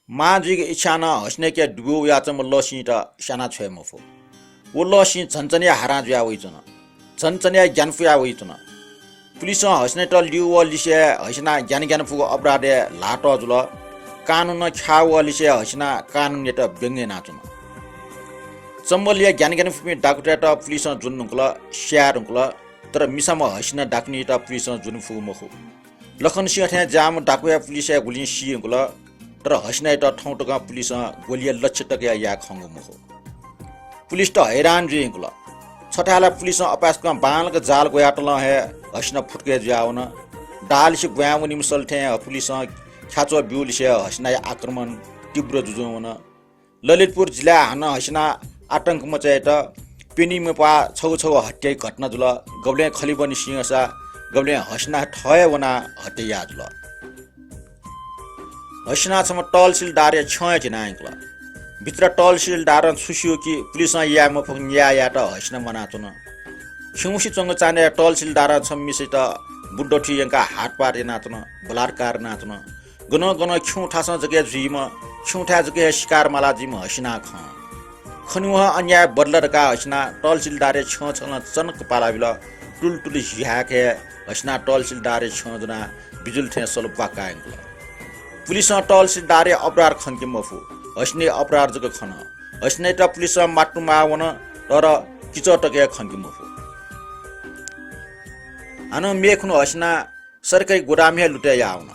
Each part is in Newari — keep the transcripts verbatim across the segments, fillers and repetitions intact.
मां जुइक इच्छा नं हसिनाया दुब्यू वयाच्वंम्ह लःसिंयात स्याना छ्वये मफु। व लःसिं झनझनया हारां जुया वइच्वन। झनझनया ग्यानापुया वइच्वन। पुलिसं हसिनायात लिउ वःलिसे हसिना ग्यानाग्यानापुगु अपराधय् ल्हाः तःजुल। कानुनं ख्याः वःलिसे हसिना कानुनयात व्यंग यानाच्वन। चम्बलया ग्यानाग्यानापुपिं डाकुतय्त पुलिसं ज्वने धुंकल, स्याये धुंकल, तर मिसाम्ह हसिना डाकुनीयात पुलिसं ज्वने फुगु मखु। लखनसिंह थें ज्याःम्ह डाकुया पुलिसया गुलिं सी धुंकल, तर हसिनायात थौं तकं पुलिसं ग्वलिया लक्ष्य तकया याये खंगु मखु। पुलिसत हैरान जुइ धुंकल। छथाय् ला पुलिसं अपाय्सकं बांलाक जाल ग्वयातलं हे हसिना फुतुके जुयावन। दाःलिसे ब्वाँय् वनीम्ह सल थें पुलिसं ख्याच्वः ब्यूलिसे हसिनाया आक्रमण तीव्र जुजुं वन। ललितपुर जिल्लाय् हानं हसिना आतंक मचायेत प्यनीम्ह प्वाः छगू छगू हत्याया घटना जुल। गबलें खलिबन सिंहसा गबलें हसिना थः हे वनाः हत्या याः जुल। हसिना छम्ह तहसिलदारया छ्यं हे धिना धुंकल। भित्र तहसिलदारं छु स्यू कि पुलिसं याये मफुगु न्याय यायेत हसिना म्वानाच्वन। खिउँसे च्वंगु चान्हय् तहसिलदारं छम्ह मिसायात बुट दथुइ यंकाः हातपात यानाच्वन, बलात्कार यानाच्वन। गनं गनं खिउँथासं जक हे जुइम्ह, खिउँथाय् जक हे सिकार माला जुइम्ह हसिना खं। खनेवं अन्याय बदला धकाः हसिना तहसिलदारया छ्यं छलं चनक्क पाला बिल। तुलतुल हि हाय्क हे हसिना तहसिलदारया छ्यं ज्वनाः बिजुली थें सल ब्वाकाः यंकल। पुलिसं तहसिलदारया अपराध खंके मफु, हसिनाया अपराध जक खन। हसिनायात पुलिसं मात्तुमाः वन, तर किचः तक हे खंके मफु। हानं मेखुन्हु हसिना सरकारी गोदाम हे लुतय् याः वन।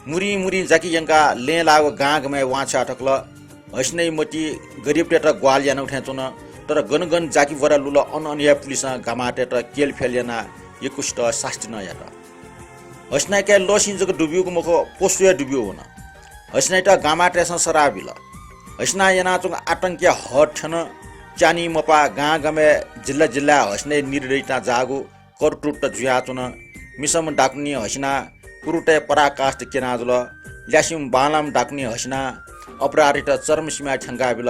मुरिं मुरिं जाकि यंकाः लँय् लाःगु गां गमय् वांछ्वया थकल। हसिनाया मतिइ गरिबतय्त ग्वाहालि यानागु थें च्वन, तर गन गन जाकि ब्वदा लुल अन अन हे पुलिसं गामातय्त केलफेल यानाः यक्वसित सास्ती नं यात। हसिनाया काय् लःसिं जक दुब्यूगु मखु, पशु हे दुब्यू वन। हसिनायात गामातय्सं सराप बिल। हसिनां यानाच्वंगु आतंकया हद थ्यन। च्यानी मपाः गां गमय् जिल्ला जिल्लाय् हसिनाया निर्दयितां जाःगु करतूत जुयाच्वन। मिसाम्ह डाकुनी हसिनां कुरुतय् पराकाष्ठ क्यना जुल। ल्यासेम्ह बांलाम्ह डाकुनी हसिनां अपराधीत चरम सीमाय् थ्यंका बिल।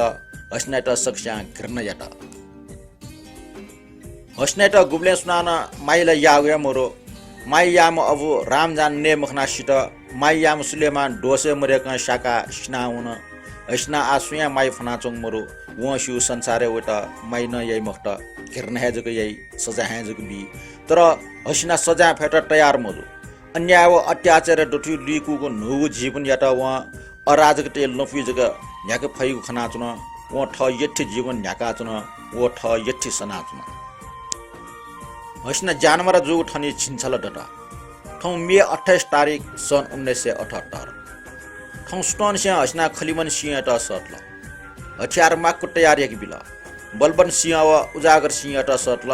हसिनायात सकस्यां घृणा यात। हसिनायात गुबलें सुनानं माया ला याःगु हे मदु। माया याःम्ह अबु रामजान नये मखनाः सित। माया याःम्ह सुलेमान दोषय् मदय्कं स्याकाः सिनावन। हसिना आः सुयां माया फ्वनाच्वंगु मदु। वं स्यू संसारय् वयात माया नं याइ मखुत, घृणा हे जक याइ, सजाँय हे जक बी। तर हसिना सजाँय फयेत तयार मजू। अन्याय व अत्याचारय् दथुइ लुइकूगु न्हूगु जीवनयात वं अराजकतय् लँपुइ जक न्ह्याके फइगु खनाच्वन। वं थः यःथें जीवन न्ह्याकाच्वन। व थः यःथें सनाच्वन। हसिना ज्यानमारा जूगु थनिं झिंछला दत। थौं मे अट्ठाइस तारिख सन् उन्नाइस सय अठहत्तर। थौं सुथंनिसें हसिना खलिबन सिंहयात सःतल। हथियार माक्व तयार याके बिल। बलबन सिंह व उजागर सिंहयात सःतल।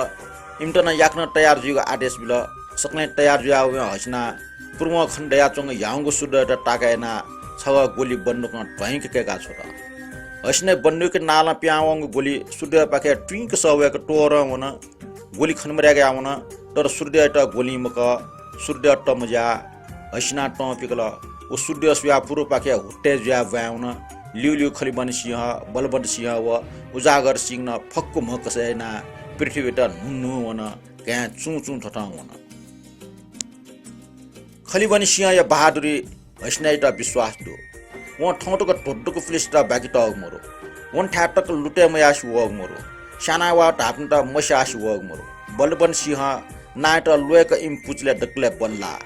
इमित नं याकनं तयार जुइगु आदेश बिल। सकलें तयार जुयाः वयां हसिनां पुर्वं खने दयाच्वंगु ह्याउँगु सुर्दय्त ताका यानाः छगः ग्वलि बन्दुकं ध्वाइंक कय्का छ्वत। हसिनाया बन्दुकया नालं पिहां वंगु ग्वलि सुर्दय्पाखे त्विंक सः वय्क त्वःरं वन। ग्वलि खने मदय्क याः वन, तर सुर्दय्त ग्वलिं मकः। सुर्दय तमज्याः। हसिनां तं पिकल। व सुर्दय स्वयाः पुर्वपाखे हुत्तय् जुयाः ब्वाँय् वन। ल्यूल्यू खलिबन सिंह, बलबन सिंह व उजागर सिंह नं फक्व म्हकसय् यानाः पृथ्वीत न्हुन्हुं वन। घाँय् चुं चुं थथं वन। खलिबन सिंहया बहादुरी हसिनायात विश्वास दु। वं थौं तक धुद्दुक पुलिसयात बाकि तःगु मदु। वं थाय् तक लुतय् मयासें वःगु मदु। स्यानाः वा धाःपिन्त मस्यासें वःगु मदु। बलबन सिंह नांयात ल्वय्क इमि पुचलय् दकलय् बल्लाः।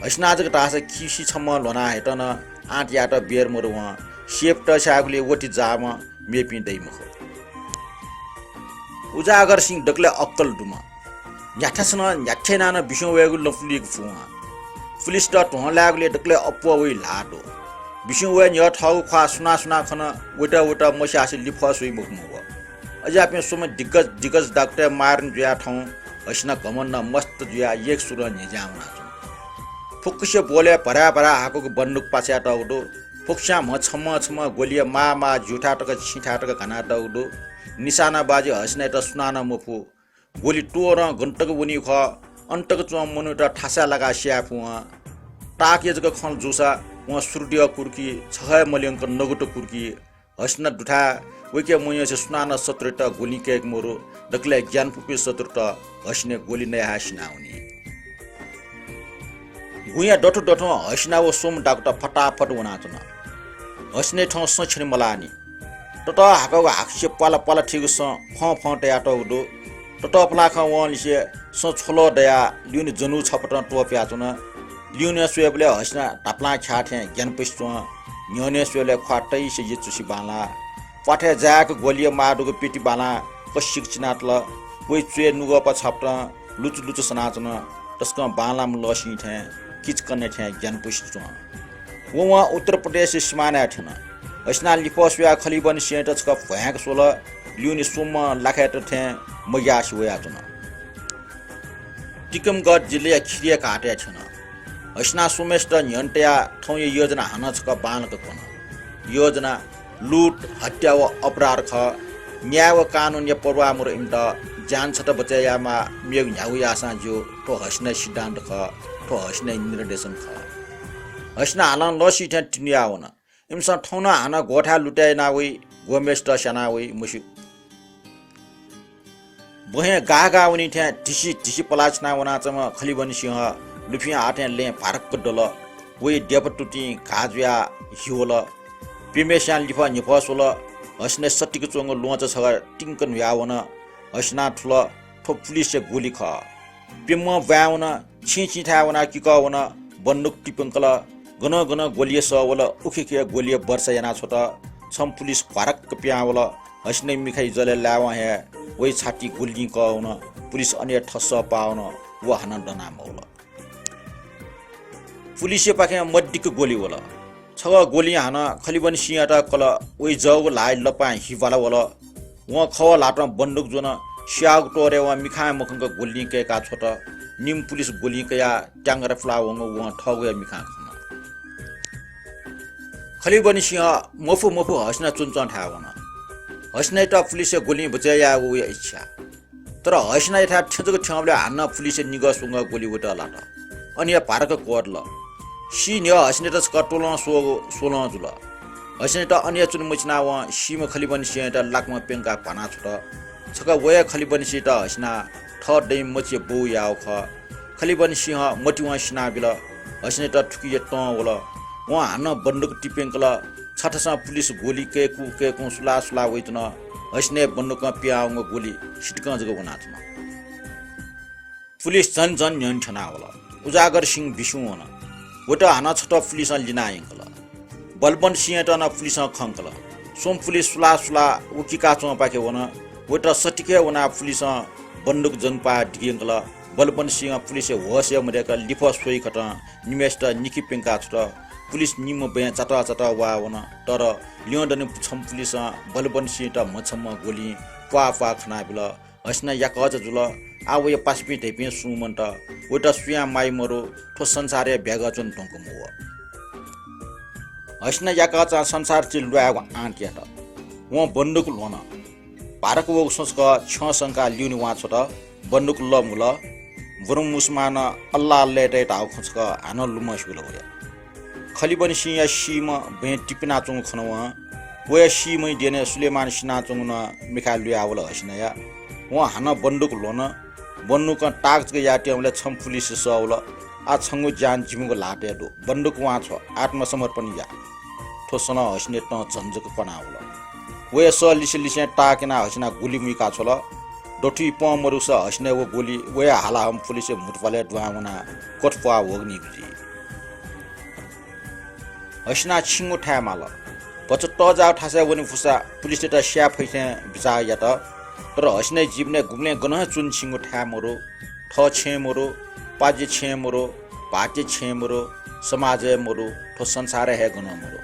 हसिना जक धाःसा खिसि छम्हं ल्ह्वना हयेत नं आँट यायेत बेर मदु। वं सेप तःस्याःगुलिं वति जाःम्ह, मेपिं दइ मखु। उजागर सिंह दकलय् अक्कल दुम्ह। न्ह्याथासं न्ह्याथे यानाः नं बिस्युं वयेगु लँपुलिक फुं। पुलिसत ध्वं लायेगुलिइ दकलय् अप्वः वइ ल्हाः दु। बिस्युं वये न्ह्यः थःगु ख्वाः सुनां सुनां खन, वइत वइत मस्यासें लिफः स्वइ मखु व। अज्याःपिं स्वम्ह दिग्गज दिग्गज डाक्टरया मारिन जुयाः थौं हसिना घमण्ड मस्त जुयाः यक्व सुरं न्ह्यज्यां वनाच्वन। फुक्कसिया ब्वलय् भराय् भराय् हाकूगु बन्दुक पाछ्यातःगु दु। फुक्कस्यां म्ह छम्ह छम्ह ग्वलिया माः माः ज्यूथाय् तक छिंथाय् तक घानातःगु दु। निशानाबाजी हसिनायात सुनानं मफु। ग्वलि त्वःरं गन तक वनी खः, अन तक च्वंम्ह मनूत थासय् लाकाः स्याये फुवं। ताःकया जक खँ जूसा वं सुर्दय कुर्की, छगः हे मल्यंक नगुत कुर्की। हसिना दुथाय् वय्कःया मनयासें सुनानं शत्रुयात ग्वलिं कय्के मरु। दकलय् ग्यानापुपिं शत्रुत हसिनां ग्वलि नयाः हे सिनावनी। गुँया दथुं दथुं हसिना व स्वम्ह डाकुत फटाफट वनाच्वन। हसिनाया थौं सँ छ्यने मलाःनि। ततःहाकःगु हाकुसे प्वाला प्वाला थीगु सँ फं फं तयातःगु दु। ततःफलाखं वंलिसे सँ छ्वल दयाः ल्यूने जन्हू छपतं त्वपुयाच्वन। ल्यूने स्वयेबलय् हसिना धापलां ख्याः थें ग्यानापुसे च्वं। न्ह्यःने स्वयेबलय् ख्वाः तइसे यचुसे बांलाः। प्वाथय् जाय्‌क ग्वलिया माः दुगु पेटी बालां कसिक चिनातल। वइ च्वय् नुगःपा छपतं लुचु लुचु सनाच्वन। तसकं बांलाःम्ह लःसिं थें किचकन्हय् थें ग्यानापुसे च्वं। वं उत्तर प्रदेशया सिमानाय् थ्यन। हसिनां लिफः स्वयाः खलिबन सिंहयात छकः भ्वाँय्‌क स्वल। ल्यूने स्वम्ह लाखाय्‌त थें मग्यासे वयाच्वन। टिकमगढ जिल्लाया खिरिया घाटय् थ्यन। हसिनां स्वम्हय्‌सित न्ह्यःने तयाः थौंया योजना हानं छकः बांलाक कन। योजना लुट, हत्या व अपराध खः। न्याय व कानुनया पर्वाः मरु इमित। ज्यान छता बचय् यायेमाः, मेगु न्ह्यागु याःसां ज्यू। थ्व हसिनाया सिद्धान्त खः। थ्व हसिनाया निर्देशन खः। हसिना हानं लःसिं थें तिनुयाः वन। इमिसं थौं नं हानं ग्वःथाय् लुतय् याना वइ, ग्वम्हय्‌सित स्याना वइ, मस्यू। बहय् गाः गाः वनी थें धिसि धिसि पलाः छिना वनाच्वंम्ह खलिबन सिंह लुफिं आः थें लँय् भाराक्क दल। वइ देपा तुतिं घाः जुयाः हिवल। प्यम्हय्‌सियां लिफः न्हिफः स्वल। हसिनाया सतिक च्वंगु ल्वहंचा छगः तिंक न्हुया वन। हसिनां थुल, थ्व पुलिसया ग्वलि खः। प्यम्हं ब्वाँय् वन, छिं छिं थाय् वनाः किकः वन, बन्दुक तिप्यंकल। गनं गनं ग्वलिया सः वल, उखे उखे ग्वलिया वर्षा याना छ्वत। छम्ह पुलिस घ्वाराक्क पिहां वल। हसिनाया मिखाया जलय् लायेवं हे वइ छाति गुलिं कः वन। पुलिस अन हे थस्सः पाः वन। व हानं दना मवल। पुलिसयापाखें मदिक्क ग्वलि वल। छगः ग्वलिं हानं खलिबन सिंहयात कल। वइ जःगु ल्हाःया लपां हि ब्वाला वल। वं खवः ल्हातं बन्दुक ज्वन। स्याःगु तोरय् वं मिखां मखंक ग्वलिं कय्‌का छ्वत। निम्ह पुलिस ग्वलिं कयाः त्याङ्गरा पुला वंगु वं थःगु हे मिखां खन। खलिबन सिंह मफु मफु हसिना च्वनाच्वंथाय् वन। हसिनायात पुलिसया ग्वलिं बचय् यायेगु वया इच्छा। तर हसिनायाथाय् थ्यंजक थ्यंबलय् हानं पुलिसया निगः स्वंगः ग्वलि वइत लात। अन हे भाराक्क क्वदल। सी न्ह्यः हसिनायात छकः त्वलं स्वःगु स्वलं जुल। हसिनायात अन हे च्वने मछिनाः वं सीम्ह खलिबन सिंहयात लाकम्ह प्यंकाः भाना छ्वत। छकः व हे खलिबन सिंहयात हसिनां थः दँय् मचिया बौ याःगु खः। खलिबन सिंह मतिवं सिनाबिल। हसिनायात थुकिया तं वल। वं हानं बन्दुक तिप्यंकल। छथासं पुलिस ग्वलि कय्‌कू कय्‌कुं सुला सुला वइत नं हसिनाया बन्दुकं पिहां वंगु ग्वलि सितिकं जक वनाच्वन। पुलिस झन झन न्ह्यःने थ्यना वल। उजागर सिंह बिस्युं वन। वइत हानं छता पुलिसं लिना यंकल। बलबन्त सिंहयात नं पुलिसं खंकल। स्वम्ह पुलिस सुला सुला व किकाच्वंपाखे वन। वइत सतिकय् वनाः पुलिसं बन्दुक जंगुपाः दिग्यंकल। बलबन्त सिंह पुलिसया होशय् मदय्‌क लिफः स्वइकथं निम्हय्‌सित निखे प्यंका छ्वत। पुलिस निम्ह बँय् चातः चातः वाः वन। तर ल्यं दनि छम्ह पुलिसं बलबन्त सिंहयात म्हछम्ह ग्वलिं प्वाः प्वाः खनाबिल। हसिना याकःचा जुल। आः वया पासापिं धइपिं सुं मन्त। वइत सुयां माइ मरु। थ्व संसारय् ब्यागः च्वने धुंकूम्ह व। हसिना याकःचां संसार चिल ल्वायेगु आँट यात। वं बन्दुक ल्ह्वन। भाराक्क वःगु सँ छकः छ्यं संकाः ल्यूने वां छ्वत। बन्दुक लःमुल। बुरुं मुसलमानं अल्लाह अल्लाह तये धाःगु खँ छकः हानं लुमंसिबल वया। खलिबन सिंहया सीम्ह बँय् तिपिनाच्वंगु खन वं। वया सीम्हया द्यने सुलेमान सिनाच्वंगु नं मिखाय् लुयावल हसिनाया। वं हानं बन्दुक ल्ह्वन। बन्दुकं ताक जक यायेत्यंबलय् छम्ह पुलिस सः वल। आः छंगु ज्यान जिमिगु ल्हातय् दु। बन्दुक वां छ्व, आत्मसमर्पण या। थ्व सलं हसिनाया तं झन जक क्वना वल। वया सः लिसे लिसें ताक यानाः हसिना गुलि मुइका छ्वल। दथुइ पं मदुसा हसिनाया व गुलि वया हालाहम्ह पुलिसया म्हुतुपालय् दुहां वनाः क्वथप्वाः वःगु निगु जुइ। हसिना छिंगु थाय् माल। भचा तःजाःगु थासय् वने फुसा पुलिसयात स्याये फइ थें बिचाः यात। तर हसिनाया जीवनय् गुबलें गनं हे च्वने छिंगु थाय् मरु, थः छेँ मरु, पाज्य छेँ मरु, भाःतया छेँ मरु, समाजय् मरु, थ्व संसारय् हे गनं मरु।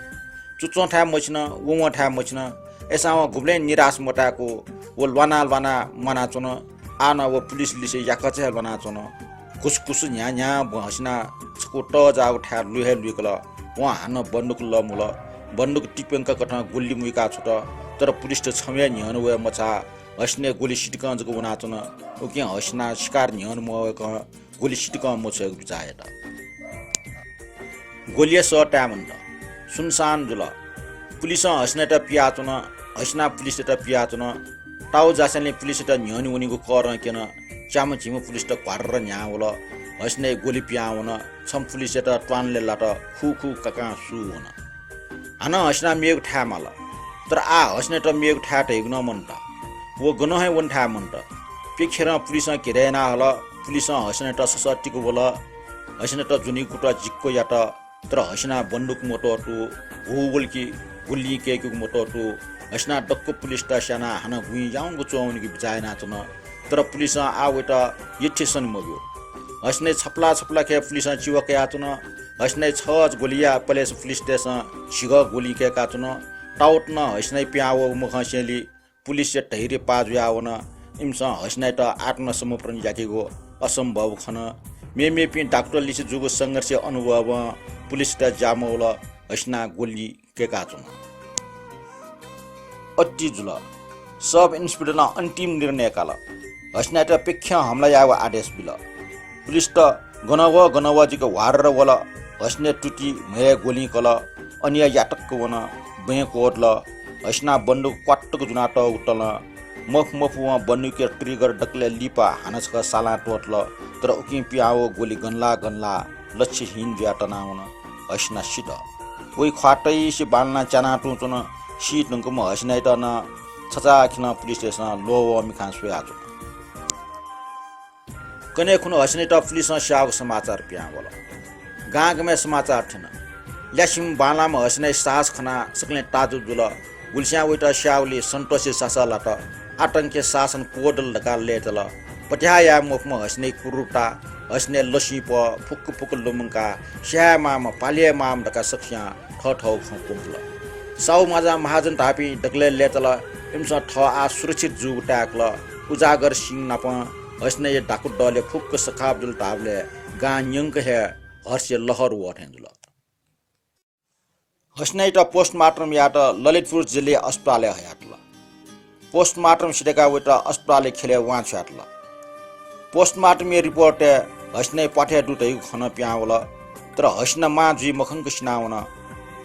चुच्वं थाय् मछिन, ववं थाय् मछिन। अय्‌सां वं गुबलें निराश मताय्‌कू। व ल्वाना ल्वाना म्वानाच्वन। आः नं व पुलिस लिसे याकःचा हे ल्वानाच्वन। घुसघुस न्ह्याः न्ह्याः हसिना छकू तःजाःगु थाय् लुइ हे लुइकल। वं हानं बन्दुक लःमुल। बन्दुक तिप्यंककथं गुलि मुइका छ्वत। तर पुलिसत छम्ह हे न्ह्यःने वये मछाः। हसिनाया गुलि सितिकं जक वनाच्वन। उकिं हसिनां शिकार न्ह्यःने मवय्‌कं गुलि सितिकं मछ्वयेगु बिचाः यात। ग्वलिया सः ताये मन्त। सुनसान जुल। पुलिसं हसिनायात पियाच्वन। हसिनां पुलिसयात पियाच्वन। ताःगु जास्यालें पुलिसयात न्ह्यःने वनीगु करं क्यन। च्याम्ह झिम्ह पुलिसत घ्वार्र न्ह्याः वल। हसिनाया ग्वलि पिहां वन। छम्ह पुलिसयात त्वानलय् लात। खू खू काकां सू वन। हानं हसिना मेगु थाय् माल। तर आः हसिनायात मेगु थाय् धइगु नं मन्त। व गनं हे वने थाय् मन्त। प्यखेरं पुलिसं घेरा याना हल। पुलिसं हसिनायात ससःतिक वल। हसिनायात ज्वनीगु कुतः जिक्क यात। तर हसिना बन्दुक मत्वःतू, हू वल कि गुल्लिं कय्केगु मत्वःतू। हसिना दक्व पुलिसत स्यानाः हानं गुँइ याउँक च्वंवनीगु बिचाः यानाच्वन। तर पुलिसं आः वयात यःथें सने मब्यू। हसिनाया छपला छपला खँय् पुलिसं चिवा कयाच्वन। हसिनाया छगः ग्वलिया पलेस पुलिसतय्सं झिगः ग्वलिं कय्काच्वन। ताउत नं हसिनाया पिहां वःगु मखंसेंलि पुलिसया धैर्य पाः जुयावन। इमिसं हसिनायात आत्मसमर्पण याकेगु असम्भव खन। मेमेपिं डाक्टरलिसे जूगु संघर्षया अनुभवं पुलिसत ज्या मवल। हसिना ग्वलिं कय्काच्वन। अति जुल। सब इन्सपेक्टरं अन्तिम निर्णय काल। हसिनायात प्यखें हमला यायेगु आदेश बिल। पुलिसत गन व गन व जिक ह्वार्र वल। हसिनाया तुति म्हय् ग्वलिं कल। अनिया यातक्क वन। बँय् क्वदल। हसिना बन्दुक क्वातुक जुनातःगु तलं मफु मफुवं बन्दुकया trigger दकलय् लिपा हानं छकः सालां त्वःतल। तर उकिं पिहां वःगु ग्वलि गनलाः गनलाः लक्ष्यहीन जुयाः तनावन। हसिना सित। वइ ख्वाः तइसे बांलानाः च्यानाः तुं च्वन। सी धुंकूम्ह हसिनायात नं छचाःखेलं पुलिसतय्सं ल्वःवः मिखां स्वयाच्वन। कन्हय् खुन्हु हसिनायात पुलिसं स्याःगु समाचार पिहां वल। गांगामय् समाचार थ्यन। ल्यासेम्ह बांलाःम्ह हसिनाया साहस खनाः सकलें ताजुब जुल। गुलिस्यां वयात स्याःगुलिं सन्तोषया सासः लात। आतंकया शासन क्वदल धकाः लय्ताल। पत्याः याये मफुम्ह हसिनाया क्रूरता, हसिनाया लसिंप फुक्क फुक्क लुमंकाः स्याये माःम्ह, पाले याये माःम्ह धकाः सकसियां थःथःगु खँ प्वंकल। साहु माजा महाजन धाःपिं दकलय् लय्ताल। इमिसं थः आः सुरक्षित जूगु ताय्कल। उजागर सिंह नापं हसिनाया डाकु दलय् फुक्क सखाप जुल धाःबलय् गां न्यंक हे हर्षया लहर वः थें जुल। हसिनायात postmortem यायेत ललितपुर जिल्लाया अस्पतालय् हयातल। Postmortem सिधयेकाः वयात अस्पतालया ख्यलय् वां छ्वयातल। Postmortem या report-य् हसिनाया प्वाथय् दु धइगु खँ नं पिहां वल। तर हसिना मां जुइ मखंक सिनावन।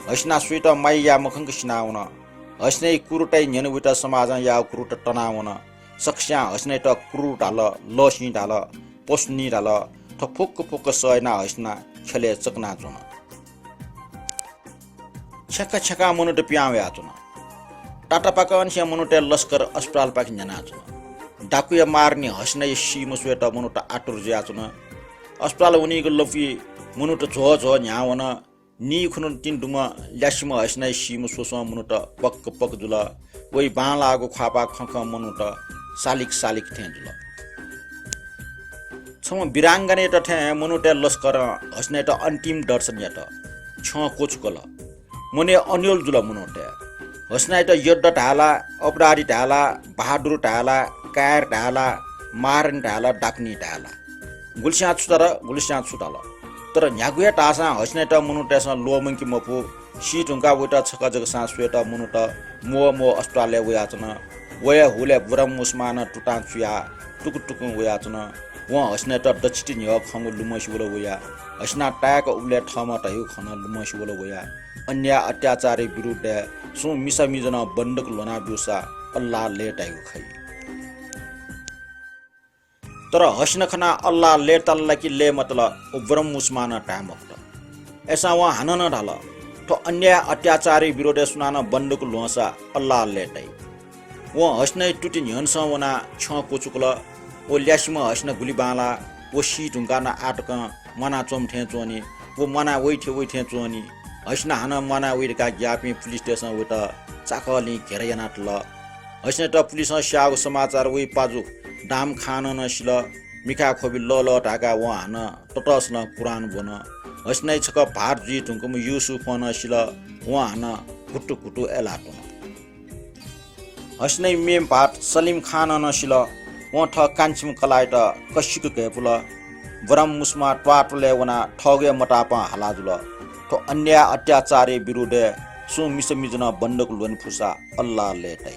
हसिना सुयातं माया याये मखंक सिनावन। हसिनाया क्रूरताया न्ह्यःने वयात समाजं याःगु क्रूरता तनावन। सकसियां हसिनायात क्रूर धाल, लसिं धाल, पशुनी धाल। थ्व फुक्क फुक्क सह यानाः हसिना ख्यलय् चकनाच्वन। छ्यंका छ्यंकाः मनूत पिहां वयाच्वन। तातापाकंनिसें मनूतय् लस्कर अस्पतालपाखे न्ह्यानाच्वन। डाकुया मारं हसिनाया सीम्ह स्वयेत मनूत आतुर जुयाच्वन। अस्पताल वनीगु लँपुइ मनूत झ्वः झ्वः न्ह्यावन। नीखुन्हु तिनि दुम्ह ल्यासेम्ह हसिनाया सीम्ह स्वस्वं मनूत पक्क पक्क जुल। वइ बांलाःगु ख्वाःपाः खं खं मनूत सालिक सालिक थें जुल। छम्ह वीरांगनायात थें मनूतय् लस्करं हसिनायात अन्तिम दर्शन यात। छ्यं क्वछुकल। मनय् अन्योल जुल मनूतय्। हसिनायात योद्धा धाये ला, अपराधी धाये ला, बहादुर धाये ला, कायर धाये ला, मारणी धाये ला, डाकुनी धाये ला। गुलिस्यां छु धाल, गुलिस्यां छु धाल। तर न्ह्यागु हे धाःसां हसिनायात मनूतय्सं ल्वःमंके मफु। सी धुंकाः वयात छकः जक सां स्वयेत मनूत म्वः म्वः अस्पतालय् वयाच्वन। वया हुलय् ब्रह्म मुसमानं तुतां चुयाः टुकुटुकुं वयाच्वन। वं हसिनायात दच्छि तिनि न्ह्यः खंगु लुमंसे वल वया। हसिनां ताय्क उबलय् थःम्हं धयागु खँ नं लुमंसे वल वया। अन्याय अत्याचारया विरुद्धय् सुं मिसा मिजनं बन्दुक ल्ह्वना ब्यूसा अल्लाह लय्ताइगु खइ। तर हसिना खनाः अल्लाह लय्ताल ला कि लय् मतल, व ब्रह्म मुसमानं धाये मफुत। अय्सां वं हानं नं धाल, थ्व अन्याय अत्याचारया विरोधय् सुनानं बन्दुक ल्ह्वंसा अल्लाह लय्ताइ। वं हसिनाया तुति न्ह्यःनसं वनाः छ्यं क्वछुकल। व ल्यासेम्ह हसिना गुलि बांलाः, व सी धुंकाः नं आः तकं म्वानाच्वंम्ह थें च्वनी। व म्वाना वइ थें वइ थें च्वनी। हसिना हानं म्वाना वइ धकाः ग्याःपिं पुलिसतय्सं वयात चाकःलिं घेरा यानातल। हसिनायात पुलिसं स्याःगु समाचार वइ पाजु दाम खानं नं सिल। मिखाय् ख्वबि लः लः धाय्काः वं हानं ततःसलं कुरान ब्वन। हसिनाया छकः भाःत जुइ धुंकूम्ह युसुफं नं सिल। वं हानं घुटु घुटु अय्लाः त्वन। हसिनाया मेम्ह भाःत सलिम खानं नं सिल। वं थः कान्छिम्ह कलाःयात कसिक घय्पुल। ब्रह्म मुसमा त्वाःतलय् वनाः थःगु हे मतापं हाला जुल। थ्व अन्याय अत्याचारया विरुद्धय् सुं मिसा मिजनं बन्दुक ल्ह्वने फुसा अल्लाह लय्ताइ।